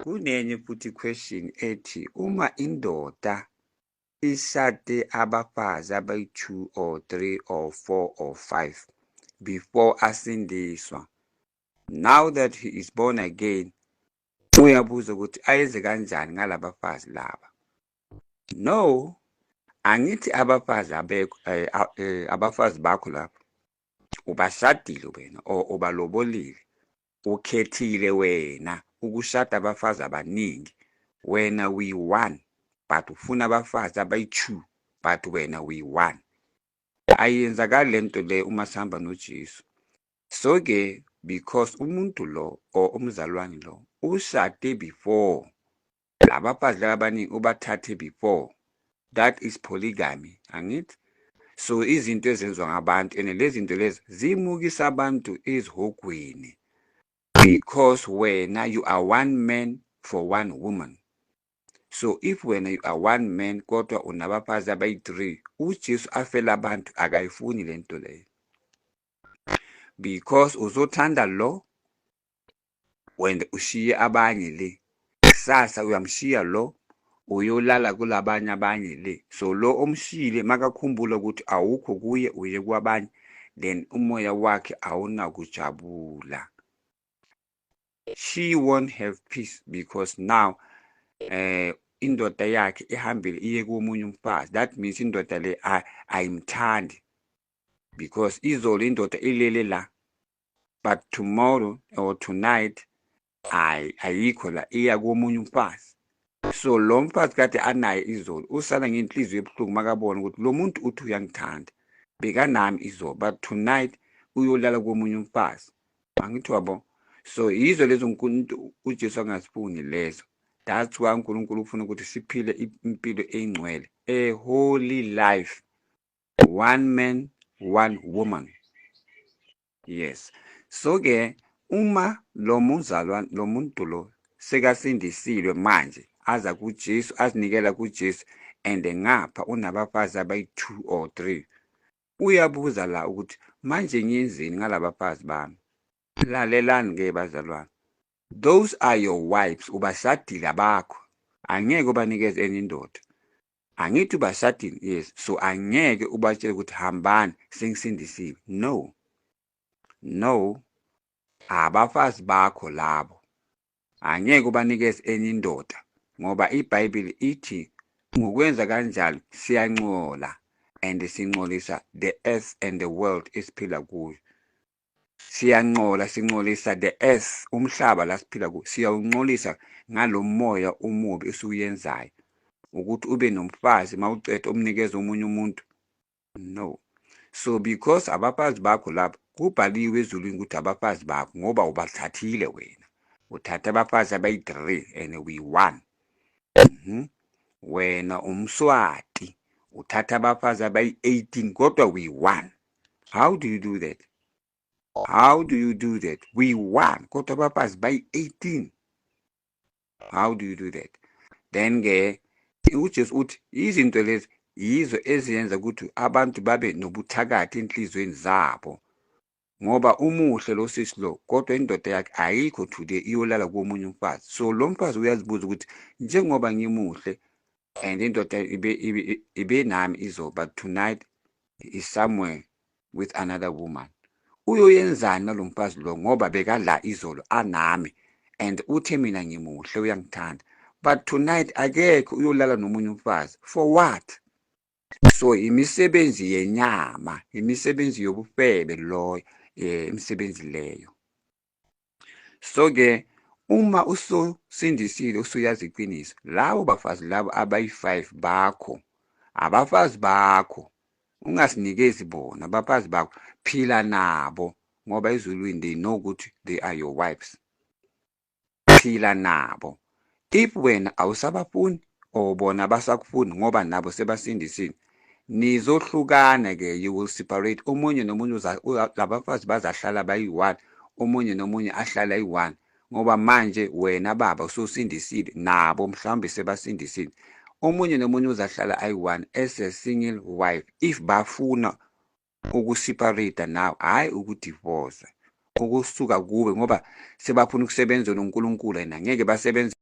Kunenye futhi question ethi uma indoda ishade abafazi abayi-2 or 3 or 4 or 5 before asindiswa, now that he is born again, uyabuza ukuthi ayenze kanjani ngalabafazi laba. No, angithi abafazi abekho, abafazi bakho lapho ubashadile wena or ubalobolile, ukhethile wena ukushada abafazi abaningi. Wena we-one, but ufuna abafazi abayi-two, but wena we-one. Ayenzakali lento le uma sihamba noJesu. So-ke because umuntu lo or umzalwane lo ushade before, labafazi laba abaningi ubathathe before, that is polygamy, angithi? So izinto ezenziwa ngabantu, and lezi zinto lezi zimukisa abantu ezihogweni, because wena you are one man for one woman. So if wena you are one man kodwa unabafazi abayi-3, uJesu afela abantu akayifuni lento leyo, because uzothanda lo wena ushiye abanye le, kusasa uyamshiya lo uyolala kulabanye abanye le. So lo omshiyile makakhumbula ukuthi awukho kuye, uye kwabanye, then umoya wakhe awunakujabula. She won't have peace because now indoda yakhe ihambile iye komunye umfazi. That means indoda le ayimthandi, because izolo indoda ilele la, but tomorrow or tonight ayikho la, iya komunye umfazi. So lo mfazi kade anaye izolo usala ngenhliziyo ebuhlungu makabona ukuthi lo muntu uthi uyangithanda, bekanami izolo, but tonight uyolala komunye umfazi, angithi wabo? So yizo lezo uJesu angazifuni lezo. That's why uNkulunkulu ufuna ukuthi siphile impilo engcwele, a holy life, one man, one woman. Yes. So ke uma lo muzalwane, lo muntu lo sekasindisiwe manje, aza kuJesu, azinikela kuJesu, and ngapha unabafazi abayi-2 or 3, uyabuza la ukuthi manje ngiyenzeni ngalabafazi bami? Lalelani ke bazalwane, those are your wives. Ubashadile, abakho, angeke ubanikeze enye indoda, angithi ubashadile? Yes. So angeke ubatshele ukuthi hambani, sengisindisiwe. No, no, abafazi bakho labo, angeke ubanikeze enye indoda, ngoba iBhayibheli ithi ngokwenza kanjalo siyancola and sincolisa the earth and the world esiphila kuyo. Siyancola, sincolisa the earth, umhlaba la siphila kuwo siyawuncolisa ngalo moya omubi esiwuyenzayo, ukuthi ube nomfazi mawuceda umnikeze omunye umuntu. No. So because abafazi bakho lapho, kubhaliwe ezulwini ukuthi abafazi bakho, ngoba ubathathile wena, uthatha abafazi abayi-3 and we one. Wena umSwati uthatha abafazi abayi-18 kodwa we one. How do you do that? How do you do that? We one kodwa abafazi bayi-18. How do you do that? Then ke uJesu uthi izinto lezi yizo eziyenza ukuthi abantu babe nobuthakathi enhliziyweni zabo, ngoba umuhle lo sisi lo, kodwa indoda yakhe ayikho today, iyolala komunye umfazi. So lo mfazi uyazibuza ukuthi njengoba ngimuhle and indoda ibe nami izolo, but tonight is somewhere with another woman, uyoyenzani nalo mfazi lo? Ngoba bekala izolo anami and uthe mina ngimuhle, uyangithanda, but tonight akekho, uyolala nomunye umfazi. For what? So imisebenzi yenyama, imisebenzi yobufebe loyo, imisebenzi leyo. So ke uma ususindisile, usuyazi iqiniso, labo bafazi labo abayi-5 bakho, abafazi bakho, ungasinikezi bona abafazi bakho, phila nabo, ngoba ezulwini they know ukuthi they are your wives. Phila nabo. If wena awusabafuni or bona basakufuni, ngoba nabo sebasindisile, nizohlukana ke, you will separate. Omunye nomunye, labafazi bazahlala bayi-one, omunye nomunye ahlala ayi-one, ngoba manje wena baba ususindisile, nabo mhlawumbe sebasindisile. Omunye nomunye uzahlala ayi-one as a single wife if bafuna ukuseparate nawe, hhayi ukudivorce, ukusuka kuwe, ngoba sebafuna ukusebenza noNkulunkulu, yena ngeke basebenze.